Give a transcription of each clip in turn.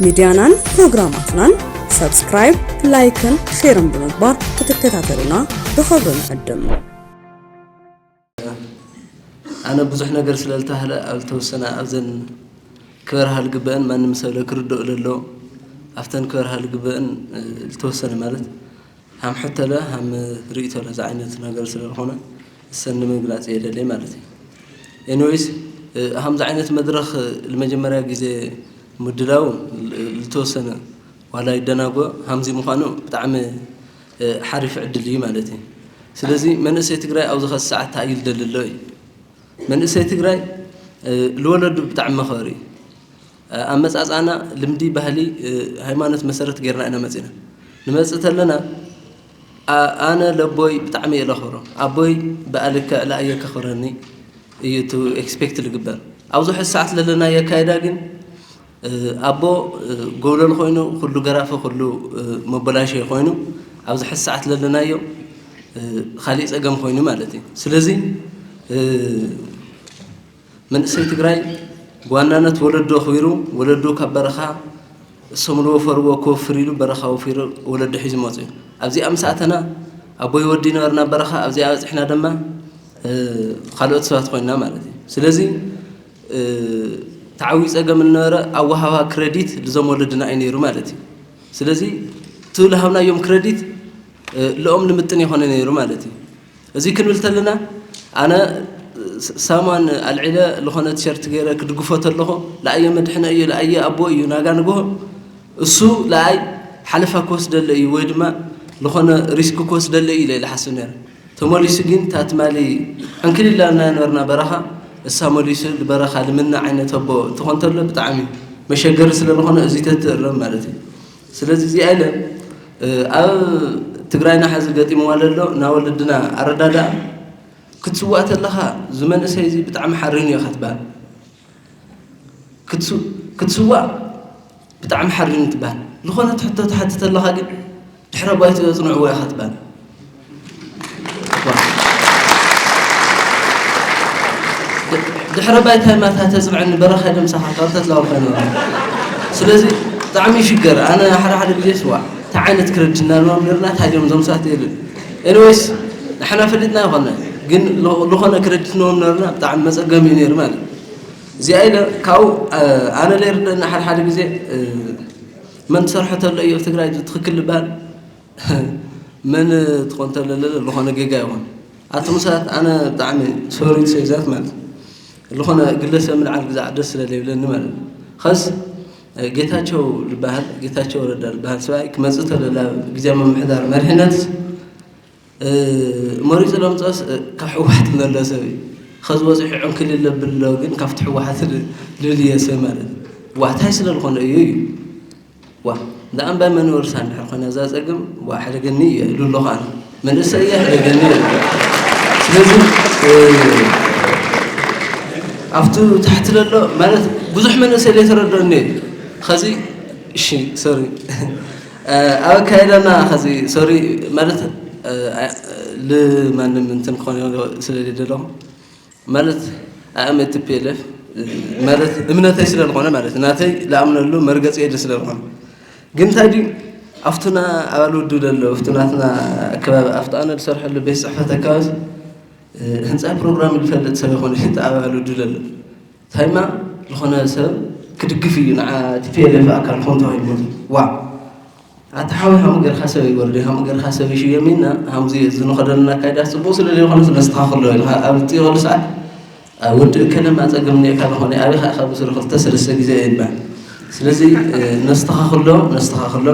ሚድያናን ፕሮግራማትናን ሳብስክራይብ፣ ላይክን ሼርን ብምግባር ክትከታተሉና ብኽብሪ ንዕድም። ኣነ ብዙሕ ነገር ስለ ዝተባህለ ኣብ ዝተወሰነ ኣብዘን ክበርሃ ዝግበአን ማንም ሰብ ክርድኦ ለሎ ኣብተን ክበርሃ ዝግበአን ዝተወሰነ ማለት ሃም ሕተለ ሃም ርእቶለ ዝዓይነት ነገር ስለ ዝኾነ እሰን ንምግላፅ የደለይ ማለት እዩ። ኤኒዌይስ ሃምዚ ዓይነት መድረኽ ንመጀመርያ ግዜ ምድላው ዝተወሰነ ዋላ ይደናጎ ሃምዚ ምዃኑ ብጣዕሚ ሓሪፍ ዕድል እዩ ማለት እዩ። ስለዚ መንእሰይ ትግራይ ኣብዚ ኸዚ ሰዓት እንታይ እዩ ዝደሊ ኣሎ እዩ። መንእሰይ ትግራይ ዝወለዱ ብጣዕሚ መኸሪ እዩ። ኣመፃፅኣና ልምዲ ባህሊ ሃይማኖት መሰረት ገይርና ኢና መፂና ንመፅእ ተለና ኣነ ለቦይ ብጣዕሚ እየ ለኽብሮ ኣቦይ ብኣልክዕ ለኣየ ከኽብረኒ እዩ ቱ ኤክስፔክት ልግበር ኣብዚ ሕዚ ሰዓት ለለናዮ ኣካይዳ ግን ኣቦ ጎብለል ኮይኑ ኩሉ ገራፊ ኩሉ መበላሸ ኮይኑ ኣብዚ ሕዚ ሰዓት ለለናዮ ካሊእ ፀገም ኮይኑ ማለት እዩ ስለዚ መንእሰይ ትግራይ ብዋናነት ወለዱ ኣኽቢሩ ወለዱ ካብ በረኻ እሶም ዝወፈርዎ ክወፍር ኢሉ በረኻ ወፊሩ ወለዱ ሒዙ መፅኡ ኣብዚኣ ምስ ኣተና ኣቦይ ወዲ ነበርና በረኻ ኣብዚኣ በፂሕና ድማ ካልኦት ሰባት ኮይንና ማለት እዩ ስለዚ ተዓብዩ ፀገም ዝነበረ ኣወሃባ ክረዲት ልዞም ወለድና እዩ ነይሩ ማለት እዩ ስለዚ እቲ ልሃብናዮም ክረዲት ልኦም ንምጥን ይኾነ ነይሩ ማለት እዩ እዚ ክንብል ተለና ኣነ ሳማን ኣልዒለ ዝኾነ ቲሸርት ገይረ ክድግፎ ተለኹ ለኣየ መድሕነ እዩ ለኣየ ኣቦ እዩ ናጋ ንግሆ እሱ ለኣይ ሓለፋ ክወስደለ እዩ ወይ ድማ ዝኾነ ሪስክ ክወስደለ እዩ ኢለ ኢለ ሓስብ ነረ ተመሊሱ ግን እታ ትማሊ ዕንክሊል ኢልና ነበርና በረኻ እሳ መሊሱ ንበረኻ ልምና ዓይነት ኣቦ እንትኾን ተሎ ብጣዕሚ መሸገሪ ስለ ዝኾነ እዚ ተትእረም ማለት እዩ ስለዚ እዚኣ ኢለ ኣብ ትግራይና ሐዚ ገጢምዋ ለሎ እና ወለድና ኣረዳድኣ ክትስዋእ ተለኻ ዝመንእሰይ እዚ ብጣዕሚ ሓሪኑ እዩ ክትበሃል ክትስዋእ ብጣዕሚ ሓሪኑ ትበሃል ዝኾነት ሕቶ ትሓትት ኣለኻ ግን ድሕረ ባይትኡ ኣፅንዕዎ ኢኻ ትበሃል ድሕረ ባይታ ማታ ተፅንዐኒ በረኻ ደምሳኻ ካብ ተትላው ኮይነ ስለዚ ብጣዕሚ ይሽገር ኣነ ሓደ ሓደ ግዜ ስዋዕ እንታይ ዓይነት ክረድት እናልዎም ነርና እንታይ ድዮም ዞም ሰባት ይብል ኤኒዌይስ ንሕና ፈሊጥና ይኾነ ግን ዝኾነ ክረድት ነዎም ነርና ብጣዕሚ መፀገም እዩ ነይሩ ማለት እዚኣ ኢለ ካብኡ ኣነ ለይርደና ሓደ ሓደ ግዜ መን ትሰርሖ ተሎ እዩ ኣብ ትግራይ ትኽክል ዝበሃል መን ትኾን ተለለ ዝኾነ ጌጋ ይኾን ኣቶም ሰባት ኣነ ብጣዕሚ ሶሪ ሴዛት ማለት ዝኾነ ግለሰብ ምልዓል ግዛዕ ደስ ስለ ዘይብለኒ ማለት ኸስ ጌታቸው ዝበሃል ጌታቸው ረዳ ዝበሃል ሰብኣይ ክመፅእ ተለላ ግዜ ምምሕዳር መሪሕነት መሪፁ ለምፅኦስ ካብ ሕወሓት ዘሎ ሰብ እዩ ኸዚ ወፂሑ ዕንክሊል ለብል ኣሎ ግን ካብቲ ሕወሓት ልልየ ሰብ ማለት ዋታይ ስለ ዝኾነ እዩ እዩ ዋ እንዳ ኣምባይ መን ወርሳ እንድሕር ኮይና እዛ ፀገም ዋ ሕደገኒ እየ ኢሉ ኣለኹ ኣነ መንእሰይ እየ ሕደገኒ እየ ስለዚ ኣብቱ ታሕቲ ዘሎ ማለት ብዙሕ መንእሰይ ዘይተረድኦኒ እዩ ኸዚ እሺ ሶሪ ኣብ ኣካይዳና ኸዚ ሶሪ ማለት ልማንም እንትን ክኾን ስለ ዘለኹ ማለት ኣእመ ቲ ፒ ኤል ኤፍ ማለት እምነተይ ስለ ዝኾነ ማለት ናተይ ለኣምነሉ መርገፂ የለ ስለ ዝኾነ ግን እንታይ ድዩ ኣብቱና ኣባል ውድብ ዘሎ ኣብቱ ናትና ኣከባቢ ኣብቲ ኣነ ዝሰርሐሉ ቤት ፅሕፈት ኣከባቢ ህንፃ ፕሮግራም ዝፈልጥ ሰብ ይኾነ ኣባል ውድብ ዘሎ ታይማ ዝኾነ ሰብ ክድግፍ እዩ ንዓ ቲ ፒ ኤል ኤፍ ኣካል ዝኾን ተባሂሉ ዋ ኣታ ሓወይ ሃሙ ገርካ ሰብ ይወርድ ሃሙ ገርካ ሰብ ይሽየም ኢና ሃምዚ እዚ ንኸደልና ኣካይዳ ጽቡቅ ስለ ዘይኮነ ነስተኻኽሎ ኢልካ ኣብ ትይኸሉ ሰዓት ወዲ እከለ ማፀገም ኔካ ዝኾነ ኣበይ ከዓ ካብ ስሩ ክልተ ሰለስተ ግዜ ይባል ስለዚ ነስተኻኽሎ ነስተኻኽሎ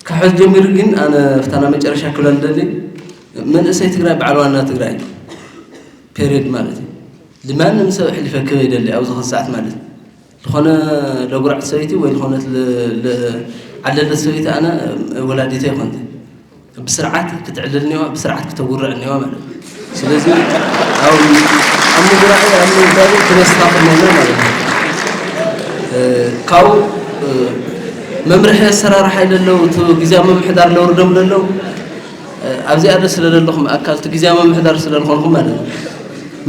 ካብ ሕዚ ጀሚሩ ግን ኣነ ፍታና መጨረሻ ክብላ ልደሊ መንእሰይ ትግራይ በዓል ዋና ትግራይ ፔሪድ ማለት እዩ ንማንም ሰብ ኣሕሊፈ ክበ ይደሊ ኣብዚ ክሰዓት ማለት ዝኾነ ለጉራዕ ሰበይቲ ወይ ዝኾነት ዓለለት ሰበይቲ ኣነ ወላዲተ ይኮንት ብስርዓት ክትዕልል ኒዋ ብስርዓት ክተጉርዕ ኒዋ ማለት ስለዚ ኣብ ምጉራዕ ኣብ ምውዳድ ክነስፋፍነና ማለት ካብኡ መምርሒ ኣሰራርሓ ይደለው እቲ ግዜያዊ ምምሕዳር ለውርዶም ደለው ኣብዚኣ ደ ስለ ዘለኹም ኣካል እቲ ግዜያዊ ምምሕዳር ስለ ዝኾንኩም ማለት እዩ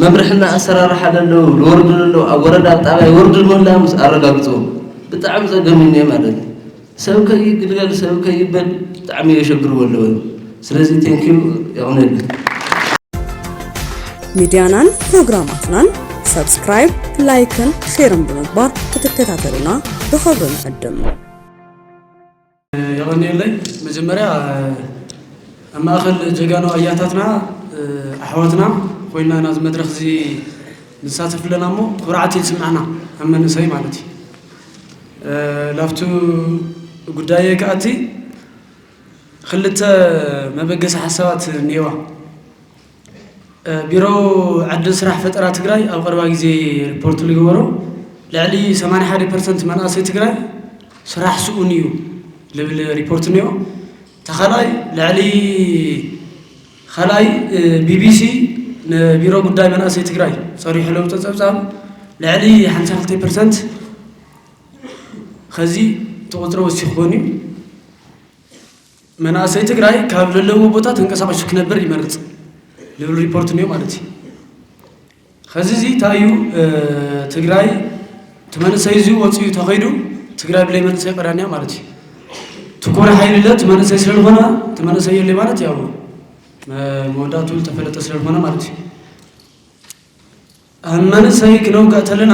መምርሕና ኣሰራርሓ ደለው ዝወርዱ ደለው ኣብ ወረዳ ኣብ ጣብያ ይወርዱ ምህላ ምስ ኣረጋግፅዎም ብጣዕሚ ጸገም እኒኦ ማለት እዩ። ሰብ ከይግልገል ሰብ ከይበል ብጣዕሚ የሸግርዎ ኣለዉ። ስለዚ ቴንኪዩ። የቕነል። ሚድያናን ፕሮግራማትናን ሳብስክራይብ፣ ላይክን ሼርን ብምግባር ክትከታተሉና ብኽብሪ ንዕድም። የቐንየለይ። መጀመርያ ኣብ ማእኸል ጀጋኑ ኣያታትና ኣሕዋትና ኮይና ናዚ መድረኽ እዚ ንሳተፍ ኣለና እሞ ኩርዓት እዩ ዝስምዐና ከም መንእሰይ ማለት እዩ። ላፍቱ ጉዳየ ክኣቲ ክልተ መበገሲ ሓሳባት እኒሄዋ። ቢሮ ዕድል ስራሕ ፈጠራ ትግራይ ኣብ ቀረባ ግዜ ሪፖርት ዝገበሮ ልዕሊ ሰማንያ ሓደ ፐርሰንት መናእሰይ ትግራይ ስራሕ ስኡን እዩ ዝብል ሪፖርት እኒኦ። ተኻልኣይ ልዕሊ ካልኣይ ቢቢሲ ንቢሮ ጉዳይ መናእሰይ ትግራይ ሰሪሑ ለውጦ ፀብፃብ ልዕሊ ሓምሳ ክልተ ፐርሰንት ከዚ እቲ ቁፅሪ ወሲኽዎን እዩ። መናእሰይ ትግራይ ካብ ለለዎ ቦታ ተንቀሳቐሱ ክነብር ይመርፅ ዝብል ሪፖርት እኒኦ ማለት እዩ። ከዚ እዚ እንታይ እዩ? ትግራይ እቲ መንእሰይ እዚ ወፂኡ ተኸይዱ ትግራይ ብለይ መንእሰይ ቀዳንያ ማለት እዩ። ትኩር ሓይሊ ለ እቲ መንእሰይ ስለዝኾነ እቲ መንእሰይ የለይ ማለት ያው መወዳቱ ዝተፈለጠ ስለዝኾነ ማለት እዩ። ኣብ መንእሰይ ክነውግዕ ተለና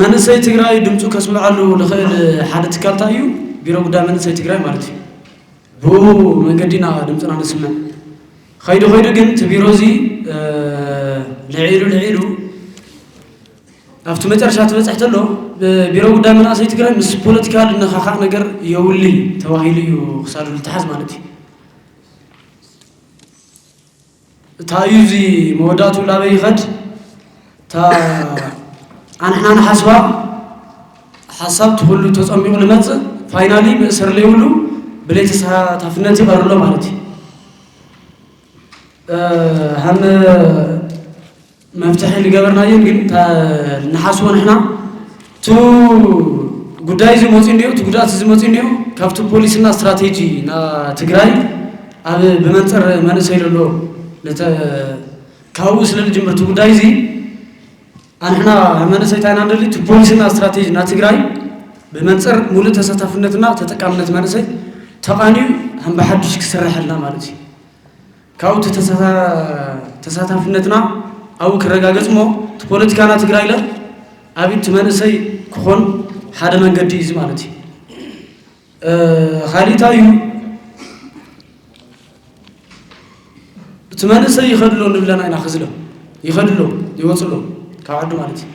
መንእሰይ ትግራይ ድምፁ ከስምዐሉ ዝኽእል ሓደ ትካል እንታይ እዩ? ቢሮ ጉዳይ መንእሰይ ትግራይ ማለት እዩ። ብኡ መንገዲ ኢና ድምፅና ነስምዕ። ከይዱ ከይዱ ግን እቲ ቢሮ እዚ ልዒሉ ልዒሉ ኣብቲ መጨረሻ ትበፅሕ ተሎ ቢሮ ጉዳይ መናእሰይ ትግራይ ምስ ፖለቲካ ልነኻኻእ ነገር የውሊ ተባሂሉ እዩ ክሳዱ ልተሓዝ ማለት እዩ። እታ እዩ እዚ መወዳእትኡ ላበይ ይኸድ? እታ ኣንሕና ንሓስባ ሓሳብ ትኩሉ ተፀሚቑ ልመፅእ ፋይናሊ መእሰር ለይብሉ ብለይ ተሳታፍነት ይቐርሎ ማለት እዩ። ሃም መፍትሒ ልገበርናዮን ግን ንሓስቦ ንሕና ቱ ጉዳይ እዚ መፂኡ እንዲዮ እቲ ጉዳት እዚ መፂኡ እንዲዮ ካብቲ ፖሊስና ስትራቴጂ ና ትግራይ ኣብ ብመንፅር መንእሰይ ዘሎ ካብኡ ስለ ልጅምር እቲ ጉዳይ እዚ ኣንሕና መንእሰይ ታይና እንደሊ እቲ ፖሊስና ስትራቴጂ ና ትግራይ ብመንፅር ሙሉእ ተሳታፍነትና ተጠቃምነት መንእሰይ ተቃንዩ ከም ብሓዱሽ ክስረሐልና ማለት እዩ። ካብኡ እቲ ተሳታፍነትና ኣብኡ ክረጋገፅ እሞ እቲ ፖለቲካና ትግራይ ለ ኣብቲ መንእሰይ ክኾን ሓደ መንገዲ እዩ ማለት እዩ። ካሊእ እንታይ እዩ? እቲ መንእሰይ ይኸድሎ ንብለና ኢና ክዝሎ ይኸድሎ ይወፅሎ ካብ ዓዱ ማለት እዩ።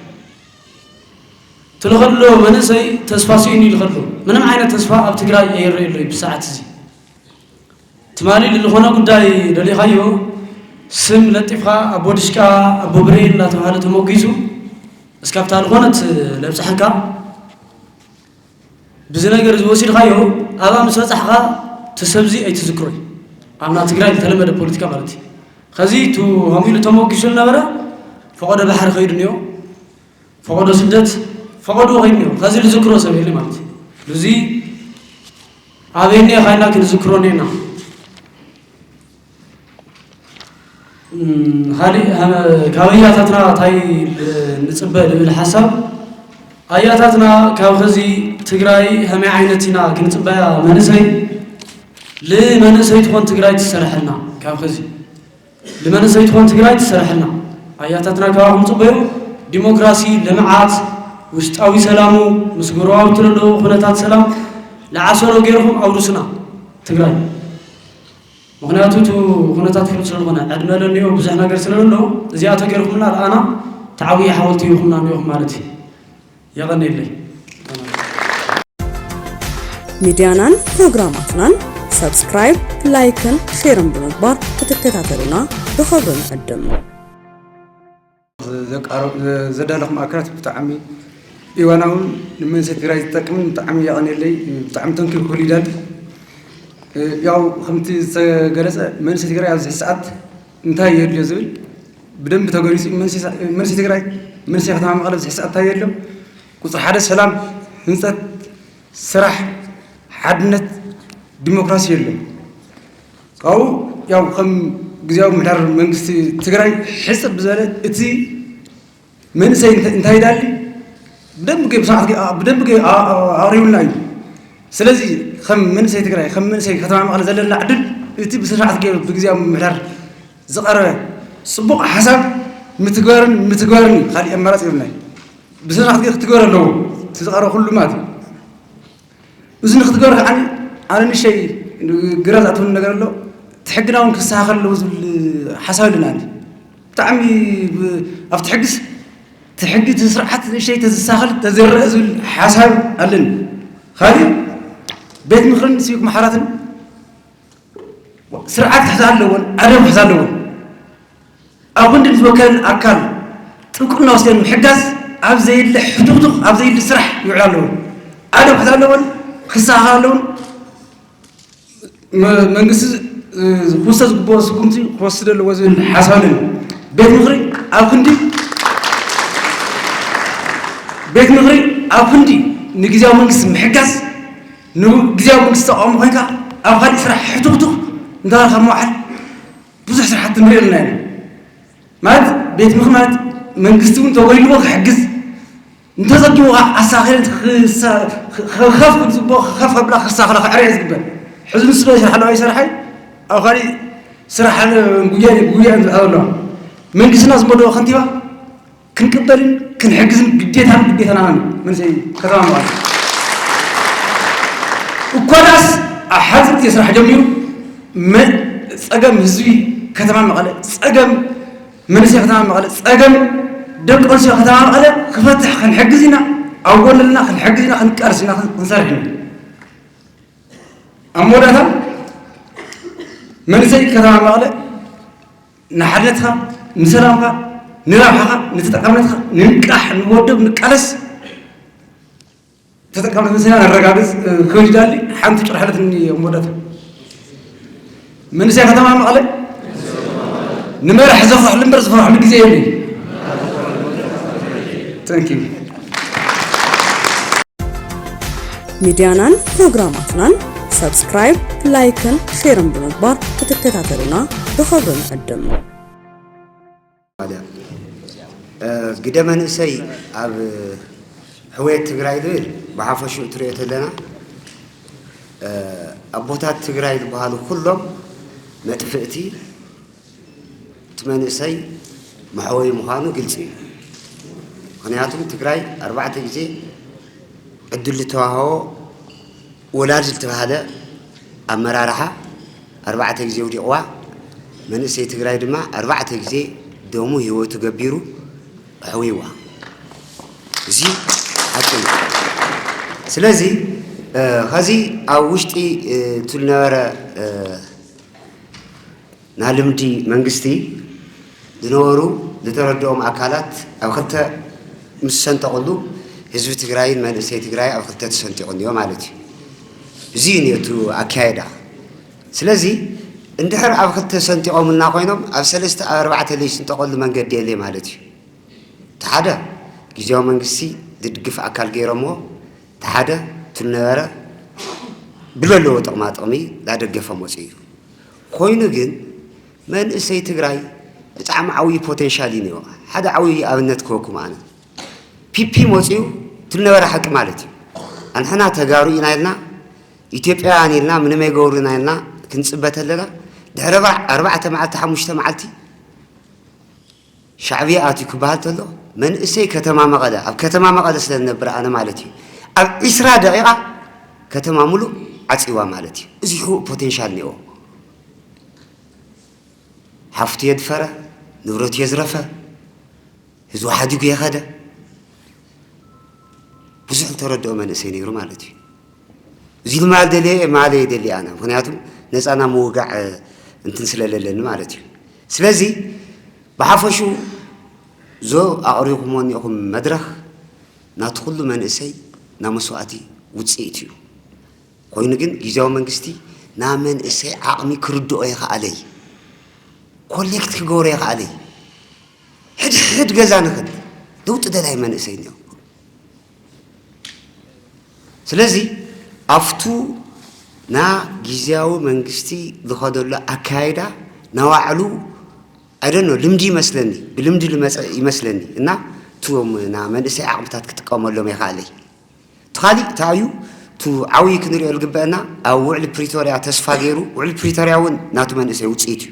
እቲ ልኸድሎ መንእሰይ ተስፋ ስኢኑ እዩ ልኸድሎ። ምንም ዓይነት ተስፋ ኣብ ትግራይ ኣይረየሎ እዩ ብሰዓት እዚ። ትማሊ ዝኾነ ጉዳይ ደሊኻዮ ስም ለጢፍካ ኣቦ ድሽቃ ኣቦ ብሬን እናተባሃለ ተመጒሱ እስካብታ ዝኾነት ለብፅሐካ ብዚ ነገር እዚ ወሲድካዮ ኣብኣ ምስ በፃሕካ እቲ ሰብዚ ኣይትዝክሮይ ኣብና ትግራይ ዝተለመደ ፖለቲካ ማለት እዩ። ከዚ ቱ ከምኡ ኢሉ ተመጒሱ ዝነበረ ፈቐዶ ባሕሪ ከይዱ እኒኦ ፈቐዶ ስደት ፈቐዶ ከይዱ እኒኦ ከዚ ልዝክሮ ሰብ የለ ማለት እዩ። እዚ ኣበየኒ ኢኻ ኢልና ክንዝክሮ እኒና ካሊእ ካብ ኣያታትና እንታይ ንፅበ ዝብል ሓሳብ ኣያታትና ካብ ኸዚ ትግራይ ከመይ ዓይነት ኢና ክንፅበያ መንእሰይ ልመንእሰይ ትኾን ትግራይ ትሰረሐልና ካብ ኸዚ ልመንእሰይ ትኾን ትግራይ ትሰረሐልና ኣያታትና ካባኹም ፅበዩ ዲሞክራሲ ልምዓት ውሽጣዊ ሰላሙ ምስ ጎረባብቲ ዘለዉ ኩነታት ሰላም ለዓሰሎ ገይርኹም ኣውርሱና ትግራይ ምኽንያቱ እቲ ኩነታት ፍሉጥ ስለዝኾነ ዕድመ ለኒኦ ብዙሕ ነገር ስለለሎ እዚኣ ተገይርኩምና ለኣና ተዓብዩ ሓወልቲ ይኹምና እኒኦኹም ማለት እዩ። የቐንየለይ። ሚድያናን ፕሮግራማትናን ሳብስክራይብ፣ ላይክን ሼርን ብምግባር ክትከታተሉና ብኽብሪ ንዕድም። ዘዳለኹም ኣካላት ብጣዕሚ እዋናውን ንመንሰይ ትግራይ ዝጠቅምን ብጣዕሚ የቐንየለይ። ብጣዕሚ ተንኪርኩ ሊዳን ያው ከምቲ ዝተገለፀ መንሰይ ትግራይ ኣብዚ ሰዓት እንታይ የድልዮ ዝብል ብደንብ ተገሊፁ። መንሰይ ትግራይ መንሰይ ከተማ መቐለ ኣብዚ ሰዓት እንታይ የድልዮ? ቁፅሪ ሓደ ሰላም፣ ህንፀት፣ ስራሕ፣ ሓድነት፣ ዲሞክራሲ የለን። ካብኡ ያው ከም ግዝያዊ ምምሕዳር መንግስቲ ትግራይ ሕፅብ ዝበለ እቲ መንእሰይ እንታይ ይዳሊ ብደንብ ገ- ብስርዓት ገ- ብደንብ ገ- ኣ- ኣ- ኣቕሪቡልና እዩ። ስለዚ ከም መንእሰይ ትግራይ፣ ከም መንእሰይ ከተማ መቐለ ዘለና ዕድል፣ እቲ ብስርዓት ገ- ብግዜያዊ ምምሕዳር ዝቐረበ ፅቡቕ ሓሳብ ምትግባርን ምትግባርን እዩ። ካሊእ ኣማራፂ የብልናይ። ብስርዓት ገ- ክትግበር ኣለዎ፣ እቲ ዝቐረበ ኩሉ ማለት እዩ። እዚ ንክትገብር ከዓ ኣነ ንሸይ ግራ ዝኣትወኒ ነገር ኣሎ። እቲ ሕግና እውን ክስተኻኸል ኣለዎ ዝብል ሓሳብ ኣለና። ብጣዕሚ ብ- ኣብቲ ሕግስ እቲ ሕጊ እቲ ስርዓት ንእሽተይ ተዝሳኸል ተዝረአ ዝብል ሓሳብ ኣለኒ። ካልእ ቤት ምኽርን ሲቪክ ማሕበራትን ስርዓት ክሕዛ ኣለዎን ኣደብ ክሕዛ ኣለዎን። ኣብ ክንዲ ዝወከለን ኣካል ጥብቅና ወስደን ምሕጋዝ ኣብ ዘየድሊ ሕቱኽቱኽ ኣብ ዘየድሊ ስራሕ ይውዕላ ኣለዎን ኣደብ ክሕዛ ኣለዎን ክሳኻ ኣለዎን። መ- መንግስቲ ክወስደ ዝግብኦ ስጉምቲ ክወስድ ኣለዎ ዝብል ሓሳብ ኣለኒ። ቤት ምኽሪ ኣብ ክንዲ ቤት ምኽሪ ኣብ ክንዲ ንግዜያዊ መንግስቲ ምሕጋዝ ንግዜያዊ መንግስቲ ተቃውሞ ኮይንካ ኣብ ካሊእ ስራሕ ሕቱኽቱኽ እንዳበልካ ምውዓል ብዙሕ ስራሕቲ ንሪኦ ኣለና ኢና። ማለት ቤት ምኽሪ ማለት መንግስቲ እውን ተጎዲልዎ ክሕግዝ እንተዘጊቡ ከዓ ኣሳኺለን ከፍ ዝግብኦ ከፍ ከብላ ክሳኸላ ክዕርየ ዝግበር ሕዚ ንሱ ዶ ይሰርሓ ኣለዋ ይሰርሓይ ኣብ ካሊእ ስራሕ ጉያ ጉያ ዝብላ ዘለዋ መንግስትና ዝመደቦ ከንቲባ ክንቅበልን ክንሕግዝን ግዴታን ግዴታና መንሰይ ከተማ መቐለ እኳ ዳስ ኣብ ሓፂር ግዜ ስራሕ ጀሚሩ መ- ፀገም ህዝቢ ከተማ መቐለ ፀገም መንእሰይ ከተማ መቐለ ፀገም ደቂ ኣንስትዮ ከተማ መቐለ ክፈትሕ ክንሕግዝ ኢና። ኣብ ጎንልና ክንሕግዝ ኢና ክንቃለስ ኢና ክንሰርሕ ኢና። ኣብ መወዳእታ መንእሰይ ከተማ መቐለ ንሓድነትካ ንሰላምካ ንረብሓኻ ንተጠቃምነትካ ንንቃሕ ንወደብ ንቃለስ ተጠቃምነት መሰልና ነረጋግጽ ክብል ይዳሊ ሓንቲ ጭርሐለት እሞ ወዳት መንእሰይ ከተማ መቐለ ንመራሕ ዘፍርሕሉ እምበር ዝፈርሕሉ ግዜ የብለይ። Thank you። ሚድያናን ፕሮግራማትናን ሳብስክራይብ፣ ላይክን ሼርን ብምግባር ክትከታተሉና ብኽብሪ ንዕድም። ግደ መንእሰይ ኣብ ሕውየት ትግራይ ዝብል ብሓፈሽኡ ትሪኦ ተለና ኣቦታት ትግራይ ዝበሃሉ ኩሎም መጥፍእቲ እቲ መንእሰይ መሕወይ ምዃኑ ግልፂ እዩ። ምክንያቱም ትግራይ ኣርባዕተ ግዜ ዕድል ዝተዋሃቦ ወላድ ዝተባሃለ ኣመራርሓ ኣርባዕተ ግዜ ውዲቕዋ መንእሰይ ትግራይ ድማ ኣርባዕተ ግዜ ደሙ ህይወቱ ገቢሩ ኣሕዊዋ። እዚ ሓቂ እዩ። ስለዚ ኸዚ ኣብ ውሽጢ እቱ ዝነበረ ናይ ልምዲ መንግስቲ ዝነበሩ ዝተረድኦም ኣካላት ኣብ ክልተ ምስ ሰንጠቕሉ ህዝቢ ትግራይን መንእሰይ ትግራይ ኣብ ክልተ ተሰንጢቑ እኒኦ ማለት እዩ። እዚ እዩ እቱ ኣካየዳ። ስለዚ እንድሕር ኣብ ክልተ ሰንጢቖምልና ኮይኖም ኣብ ሰለስተ ኣብ ኣርባዕተ ለይስንጠቐሉ መንገዲ የለ ማለት እዩ። እቲ ሓደ ግዜያዊ መንግስቲ ዝድግፍ ኣካል ገይሮምዎ፣ እቲ ሓደ እቲ ዝነበረ ብለለዎ ጥቕማ ጥቕሚ ላደገፈ መፅኡ እዩ። ኮይኑ ግን መንእሰይ ትግራይ ብጣዕሚ ዓብዪ ፖቴንሻል እዩ ነይዎ። ሓደ ዓብዪ ኣብነት ክህበኩም ኣነ ፒፒ መፅኡ እቲ ዝነበረ ሓቂ ማለት እዩ። ኣንሕና ተጋሩ ኢና ኢልና ኢትዮጵያውያን ኢልና ምንም ኣይገብሩና ኢልና ክንፅበ ተለና ድሕሪ ኣርባዕተ መዓልቲ ሓሙሽተ መዓልቲ ሻዕብያ ኣትዩ ክበሃል ተሎ መንእሰይ ከተማ መቐለ ኣብ ከተማ መቐለ ስለ ዝነብር ኣነ ማለት እዩ ኣብ ዒስራ ደቂቓ ከተማ ሙሉእ ዓፂዋ ማለት እዩ። እዚ ሕቡእ ፖቴንሻል እኒኦ። ሓፍቱ የድፈረ፣ ንብረቱ የዝረፈ፣ ህዝቡ ሓዲጉ የኸደ። ብዙሕ ዝተረድኦ መንእሰይ ነይሩ ማለት እዩ። እዚ ድማ ደልየ ማለ የደሊ ኣነ ምክንያቱም ነፃና ምውጋዕ እንትን ስለለለኒ ማለት እዩ። ስለዚ ብሓፈሹ ዞ ኣቕሪብኩሞ እኒኦኹም መድረኽ ናቲ ኩሉ መንእሰይ ናይ መስዋእቲ ውፅኢት እዩ። ኮይኑ ግን ግዜያዊ መንግስቲ ናይ መንእሰይ ዓቕሚ ክርድኦ ይኸኣለይ ኮሌክት ክገብሮ ይኸኣለይ ሕድሕድ ገዛ ንኽድ ለውጢ ደላይ መንእሰይ እኒኦ። ስለዚ ኣብቱ ና ግዜያዊ መንግስቲ ዝኸደሉ ኣካይዳ ናባዕሉ ኣይደኖ ልምዲ ይመስለኒ ብልምዲ ዝመፀ ይመስለኒ እና እቶም ና መንእሰይ ዓቕምታት ክጥቀመሎም የኽኣለይ። እቲ ካሊእ እንታይ እዩ? እቲ ዓብዪ ክንሪኦ ዝግበአና ኣብ ውዕሊ ፕሪቶርያ ተስፋ ገይሩ፣ ውዕሊ ፕሪቶርያ እውን ናቱ መንእሰይ ውፅኢት እዩ።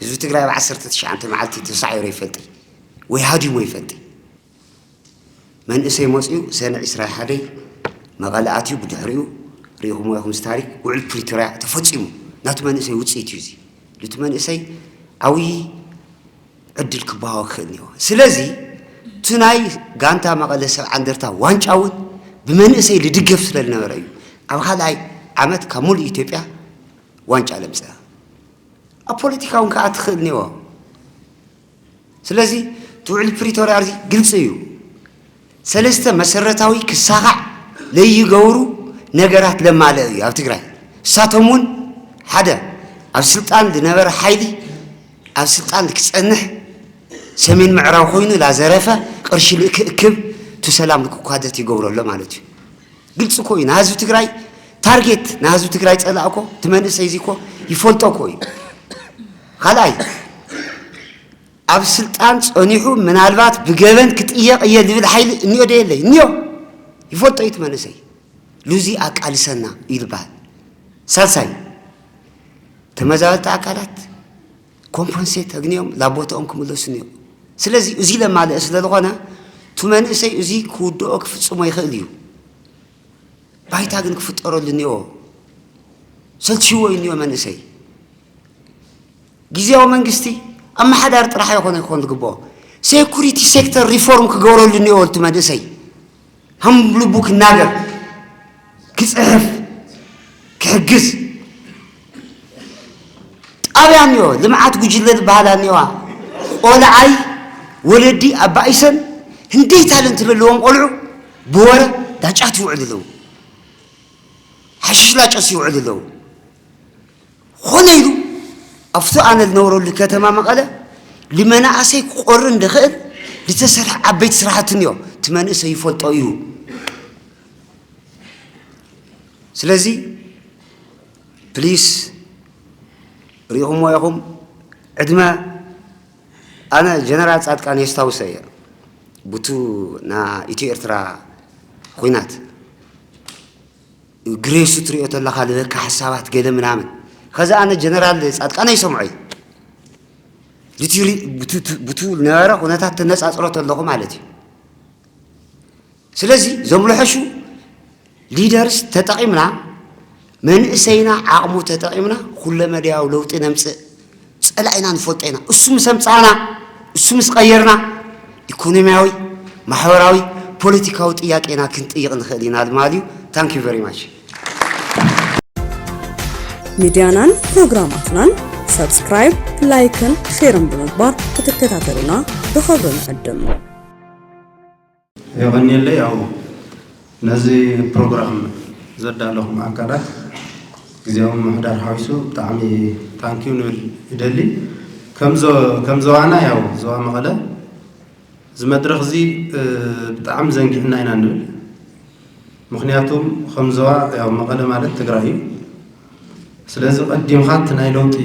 ህዝቢ ትግራይ ኣብ ዓሰርተ ትሽዓተ መዓልቲ ተሳዒሩ ይፈልጥ ወይ ሃዲሙ ይፈልጥ። መንእሰይ መፅኡ ሰነ ዕስራ ሓደይ መቐለ ኣትዩ፣ ብድሕሪኡ ርኢኹምዎ ኢኹም እዚ ታሪክ፣ ውዕል ፕሪቶርያ ተፈፂሙ። ናቱ መንእሰይ ውፅኢት እዩ እዚ። ሉቲ መንእሰይ ዓብዪ ዕድል ክበሃዎ ክኽእል እኒኦ። ስለዚ እቲ ናይ ጋንታ መቐለ ሰብዓ እንደርታ ዋንጫ እውን ብመንእሰይ ልድገፍ ስለ ዝነበረ እዩ ኣብ ካልኣይ ዓመት ካብ ሙሉእ ኢትዮጵያ ዋንጫ ለምፀ። ኣብ ፖለቲካ እውን ከዓ ትኽእል እኒኦ። ስለዚ እቲ ውዕል ፕሪቶርያ እዚ ግልፂ እዩ። ሰለስተ መሰረታዊ ክሳኻዕ ለይገብሩ ነገራት ለማልአ እዩ ኣብ ትግራይ። እሳቶም እውን ሓደ ኣብ ስልጣን ዝነበረ ሓይሊ ኣብ ስልጣን ክፀንሕ ሰሜን ምዕራብ ኮይኑ ላዘረፈ ቅርሺ ልእክእክብ እቲ ሰላም ልክኳደት ይገብሮ ኣሎ ማለት እዩ። ግልፂ እኮ እዩ ንህዝቢ ትግራይ ታርጌት ንህዝቢ ትግራይ ፀላእ እኮ እቲ መንእሰይ እዚ እኮ ይፈልጦ እኮ እዩ። ካልኣይ ኣብ ስልጣን ጸኒሑ ምናልባት ብገበን ክጥየቕ እየ ዝብል ሓይሊ እኒኦ ዶ የለይ? እኒኦ። ይፈልጦ እዩ እቲ መንእሰይ። ሉዚ ኣቃልሰና እዩ ዝበሃል። ሳልሳይ ተመዛበልቲ ኣካላት ኮምፐንሴት ኣግኒኦም ናብ ቦታኦም ክምለሱ እኒኦ። ስለዚ እዚ ለማልአ ስለ ዝኾነ እቲ መንእሰይ እዚ ክውድኦ ክፍጽሞ ይኽእል እዩ። ባይታ ግን ክፍጠረሉ እኒኦ። ሰልችዎ እዩ እኒኦ መንእሰይ። ግዜያዊ መንግስቲ ኣመሓዳሪ ጥራሕ ኣይኮነ ክኾን ዝግብኦ። ሴኩሪቲ ሴክተር ሪፎርም ክገብረሉ እኒኦ እቲ መንእሰይ። ከም ልቡ ክናገር፣ ክፅሕፍ፣ ክሕግዝ። ጣብያ እኒኦ፣ ልምዓት ጉጅለ ዝበሃላ እኒዋ። ቆልዓይ ወለዲ ኣባኢሰን ህንደይ ታለንት ዘለዎም ቆልዑ ብወረ ዳጫት ይውዕሉ ኣለዉ። ሓሽሽ ላጨስ ይውዕሉ ኣለዉ። ኾነ ኢሉ ኣብቲ ኣነ ዝነብረሉ ከተማ መቐለ ንመናእሰይ ክቆርን ዝኽእል ዝተሰርሐ ዓበይቲ ስራሕቲ እኒኦ። እቲ መንእሰይ ይፈልጦ እዩ። ስለዚ ፕሊስ ርኢኹምዎ ኢኹም ዕድመ ኣነ ጀነራል ጻድቃን የስታውሰ እየ። ቡቱ ና ኢትዮ ኤርትራ ኹናት ግሬሱ ትሪኦ ተለኻ ልበካ ሓሳባት ገለ ምናምን። ኸዚ ኣነ ጀነራል ጻድቃን ኣይሰምዖ እዩ። ልቲ ሪ-፣ ቡቱ፣ ቡቱ ነበረ ኩነታት ተነጻጽሮ ተለኹ ማለት እዩ። ስለዚ ዞም ልሐሹ ሊደርስ ተጠቒምና መንእሰይና ዓቕሙ ተጠቒምና ኩለመዳያዊ ለውጢ ነምጽእ። ጸላኢና ንፈልጦ ኢና። እሱ ምስ ኣምጻእና፣ እሱ ምስ ቀየርና ኢኮኖሚያዊ፣ ማሕበራዊ፣ ፖለቲካዊ ጥያቄና ክንጥይቕ ንኽእል ኢና ማለት እዩ። Thank you very much። ሚድያናን ፕሮግራማትናን ሰብስክራይብ፣ ላይክን ሼርን ብምግባር ክትከታተሉና ብኽብሪ ንዕድም። የቐንየለይ። ያው ነዚ ፕሮግራም ዘዳለኹም ኣካላት ግዜያዊ ምምሕዳር ሓዊሱ ብጣዕሚ ታንኪዩ ንብል ይደሊ። ከም ዞ-፣ ከም ዞባና ያው ዞባ መቐለ እዚ መድረኽ እዚ፣ እ፣ ብጣዕሚ ዘንጊዕና ኢና ንብል። ምኽንያቱም ከም ዞባ ያው መቐለ ማለት ትግራይ እዩ። ስለዚ ቀዲምኻ እቲ ናይ ለውጢ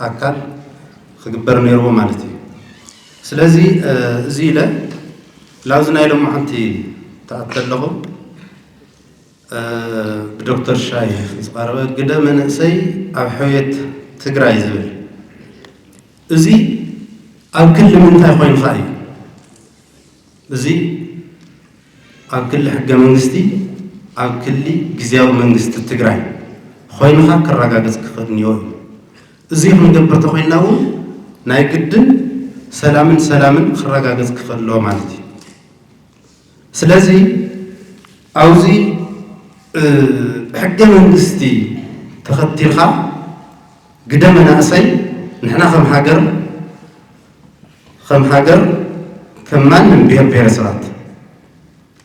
ኣካል ክግበር ነይርዎ ማለት እዩ። ስለዚ፣ እ፣ እዚ ኢለ ላብዚ ናይ ሎማዓንቲ ተኣተ ኣለኹ። እ፣ ብዶክተር ሻይ ዝቐረበ ግደ መንእሰይ ኣብ ሕውየት ትግራይ ዝብል፣ እዚ ኣብ ክሊ ምንታይ ኮይንካ እዩ? እዚ ኣብ ክሊ ሕገ መንግስቲ፣ ኣብ ክሊ ግዝያዊ መንግስቲ ትግራይ ኮይንካ ክረጋገፅ ክኽእል እኒኦ እዩ። እዚ ክንገብር ተኾይንና እውን ናይ ግድን ሰላምን ሰላምን ክረጋገፅ ክኽእል ኣለዎ ማለት እዩ። ስለዚ ኣብዚ፣ እ፣ ሕገ መንግስቲ ተኸቲልካ ግደ መናእሰይ ንሕና ከም ሃገር፣ ከም ሃገር፣ ከም ማንም ብሄር ብሄረሰባት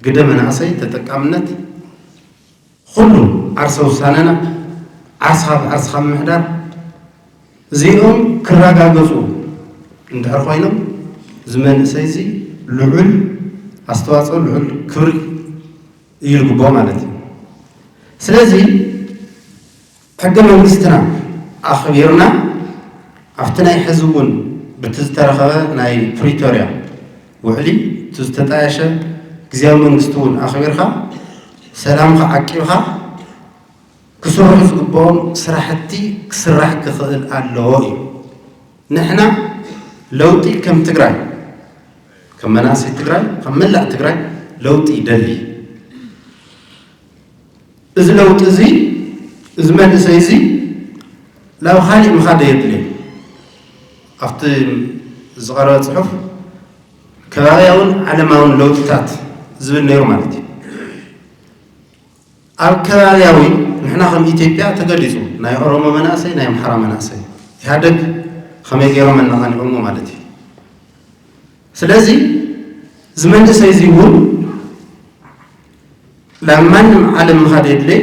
ግደ መናእሰይ ተጠቃምነት ኩሉ ዓርሰ ውሳነና ዓርስኻ ብዓርስኻ ምምሕዳር እዚኦም ክረጋገፁ እንድሕር ኮይኖም እዚ መንእሰይ እዚ ልዑል ኣስተዋፅኦ ልዑል ክብሪ እዩ ዝግብኦ ማለት እዩ። ስለዚ ሕገ መንግስትና ኣኽቢርና ኣብቲ ናይ ሕዚ እውን ብቲ ዝተረኸበ ናይ ፕሪቶርያ ውዕሊ፣ እቲ ዝተጣየሸ ግዝያዊ መንግስቲ እውን ኣኽቢርካ፣ ሰላምካ ዓቂብካ፣ ክስርሑ ዝግብኦም ስራሕቲ ክስራሕ ክኽእል ኣለዎ እዩ። ንሕና ለውጢ ከም ትግራይ፣ ከም መናእሰይ ትግራይ፣ ከም መላእ ትግራይ ለውጢ ይደሊ። እዚ ለውጢ እዚ፣ እዚ መንእሰይ እዚ ናብ ካሊእ ምኻድ የድልዮ። ኣብቲ ዝቐረበ ጽሑፍ ከባብያውን ዓለማውን ለውጥታት ዝብል ነይሩ ማለት እዩ። ኣብ ከባብያዊ ንሕና ከም ኢትዮጵያ ተገሊጹ፣ ናይ ኦሮሞ መናእሰይ፣ ናይ ኣምሓራ መናእሰይ ኢህኣደግ ከመይ ገይሮም ኣነቓኒቖሞ ማለት እዩ። ስለዚ እዚ መንእሰይ እዚ እውን ናብ ማንም ዓለም ምኻድ የድልየ፣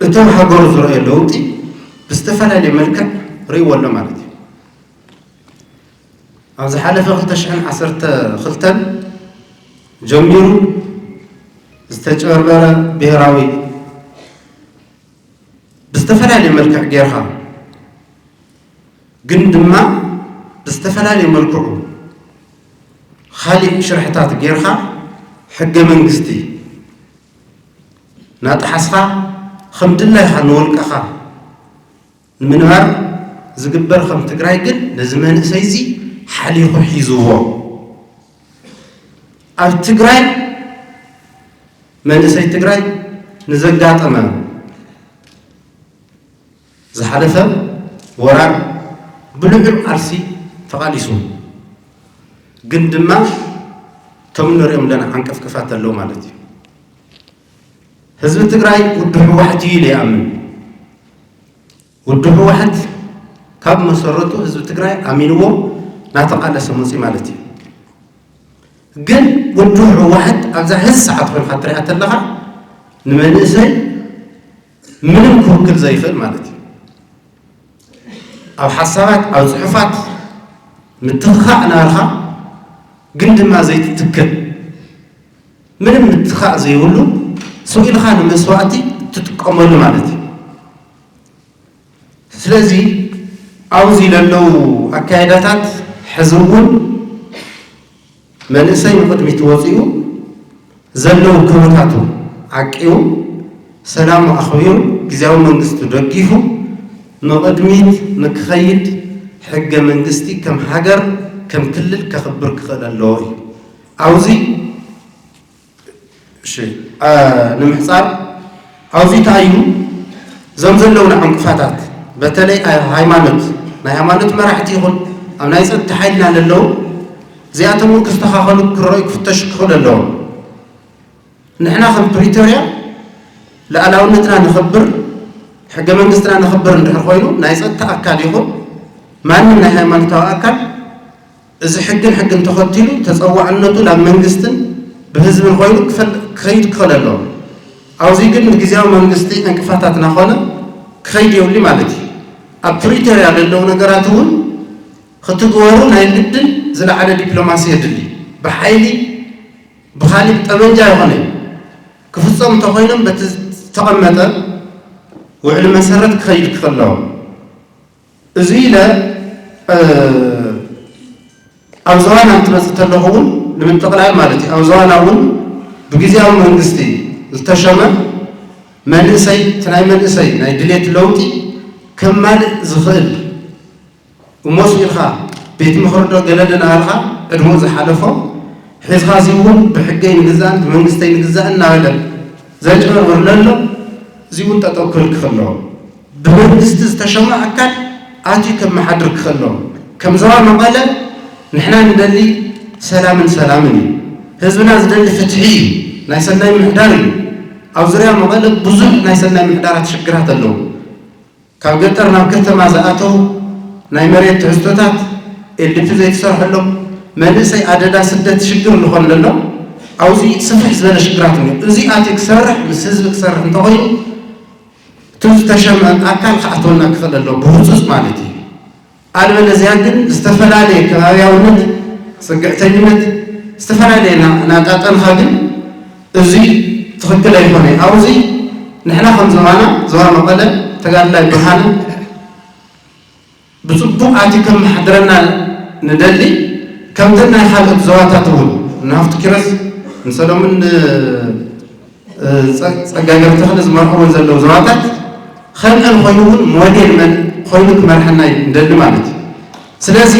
እቲ ኣብ ሃገሩ ዝረአዮ ለውጢ ብዝተፈላለየ መልክዕ ርእይዎ ኣሎ ማለት እዩ። ኣብ ዝሓለፈ ክልተ ሽሕን ዓሰርተ ክልተን ጀሚሩ ዝተጨበርበረ ብሄራዊ ብዝተፈላለየ መልክዕ ጌርካ፣ ግን ድማ ብዝተፈላለየ መልክዑ ካሊእ ሽርሕታት ጌርካ ሕገ መንግስቲ ናጠሓስካ ከም ድላይካ ንወልቀኻ ንምንባር ዝግበር ከም ትግራይ ግን ነዚ መንእሰይ እዚ ሓሊኹ ሒዝዎ። ኣብ ትግራይ መንእሰይ ትግራይ ንዘጋጠመ ዝሓለፈ ወራር ብልዑል ቃልሲ ተቓሊሱ፣ ግን ድማ እቶም ንሪኦም ዘለና ዓንቀፍቀፋት ኣለዉ ማለት እዩ። ህዝቢ ትግራይ ውድብ ህወሓት እዩ ኢለ ይኣምን። ውድብ ህወሓት ካብ መሰረቱ ህዝቢ ትግራይ ኣሚንዎ እናተቓለሰ መፅዩ ማለት እዩ። ግን ውድብ ህወሓት ኣብዛ ሕዚ ሰዓት ኮይንካ ትሪኣ ተለኻ ንመንእሰይ ምንም ክውክል ዘይኽእል ማለት እዩ። ኣብ ሓሳባት፣ ኣብ ፅሑፋት ምትኽኻእ እናበልካ ግን ድማ ዘይትትክእ፣ ምንም ምትኻእ ዘይብሉ ስቕ ኢልካ ንመስዋእቲ ትጥቀመሉ ማለት እዩ። ስለዚ ኣብዚ ለለዉ ኣካይዳታት ሕዚ እውን መንእሰይ ንቕድሚት ወፂኡ ዘለዉ ክብርታቱ ዓቂቡ ሰላሙ ኣኽቢሩ ግዝያዊ መንግስቱ ደጊፉ ንቕድሚት ንክኸይድ ሕገ መንግስቲ ከም ሃገር ከም ክልል ከኽብር ክኽእል ኣለዎ እዩ። ኣብዚ እሺ፣ አ፣ ንምሕጻር ኣብዚ እንታይ እዩ እዞም ዘለውና ዕንቅፋታት፣ በተለይ ኣብ ሃይማኖት፣ ናይ ሃይማኖት መራሕቲ ይኹን ኣብ ናይ ጸጥታ ሓይልና ለለዉ እዚኣቶም እውን ክስተኻኸሉ ክረኣዩ ክፍተሹ ክኽእሉ ኣለዎም። ንሕና ከም ፕሪቶርያ ልኣላውነትና ነኽብር፣ ሕገ መንግስትና ነኽብር እንድሕር ኮይኑ ናይ ጸጥታ ኣካል ይኹን ማንም ናይ ሃይማኖታዊ ኣካል እዚ ሕግን ሕግን ተኸቲሉ ተፀዋዕነቱ ናብ መንግስትን ብህዝብን ኮይኑ ክፈል- ክኸይድ ክኽእል ኣለዎ። ኣብዚ ግን ንግዝያዊ መንግስቲ ዕንቅፋታት እናኾነ ክኸይድ የብሉ ማለት እዩ። ኣብ ፕሪቶርያ ዘለዉ ነገራት እውን ክትግበሩ ናይ ግድን ዝለዓለ ዲፕሎማሲ የድሊ። ብሓይሊ ብኻሊእ ጠበንጃ ይኾነ ክፍፀሙ እንተኾይኖም በቲ ዝተቐመጠ ውዕሊ መሰረት ክኸይድ ክኽእል ኣለዎ። እዚ ኢለ ኣብ ዝባና እንትመፅእ ተለኹ እውን ንምጥቕላል ማለት እዩ። ኣብ ዝባና እውን ብግዜያዊ መንግስቲ ዝተሸመ መንእሰይ እቲ ናይ መንእሰይ ናይ ድሌት ለውጢ ከማልእ ዝኽእል እሞ ስኢልካ ቤት ምኽሪ ዶ ገለ ዶ እናበልካ ዕድመኡ ዝሓለፎ ሒዝካ እዚ እውን ብሕገይ ንግዛእን ብመንግስተይ ንግዛእን እናበለ ዘጭበርብር ለሎ እዚ እውን ጠጠው ክብል ክኽእል ኣለዎ። ብመንግስቲ ዝተሸመ ኣካል ኣትዩ ከመሓድር ክኽእል ኣለዎ። ከም ዞባ መቐለ ንሕና ንደሊ ሰላምን ሰላምን እዩ። ህዝብና ዝደሊ ፍትሒ እዩ፣ ናይ ሰናይ ምሕዳር እዩ። ኣብ ዙርያ መቐለ ብዙሕ ናይ ሰናይ ምሕዳራት ሽግራት ኣለዉ። ካብ ገጠር ናብ ከተማ ዝኣተው ናይ መሬት ትሕዝቶታት ኤልዲፒ ዘይተሰርሐሎም መንእሰይ ኣደዳ ስደት ሽግር ዝኾን ዘሎ ኣብዚ ስፍሕ ዝበለ ሽግራት እኒኦ። እዚ ኣትዩ ክሰርሕ ምስ ህዝቢ ክሰርሕ እንተኾይኑ እቲ ዝተሸመ ኣካል ክኣትወና ክኽእል ኣሎ ብህፁፅ ማለት እዩ። ኣልበለዚያ ግን ዝተፈላለየ ከባብያውነት፣ ፅግዕተኝነት ዝተፈላለየ ናጣጠንካ ግን እዚ ትኽክል ኣይኮነ። ኣብዚ ንሕና ከም ዞባና ዞባ መቐለ ተጋድላይ ብርሃነ ብፅቡቕ ኣትዩ ከመሓድረና ንደሊ። ከምተን ናይ ካልኦት ዞባታት እውን፣ ንሃፍቱ ኪሮስ፣ ንሰሎምን ጸጋይ ገብረተክለ ዝመርሕዎን ዘለዉ ዞባታት ከምአን ኮይኑ እውን ሞዴል መን ኮይኑ ክመርሐና ንደሊ ማለት እዩ። ስለዚ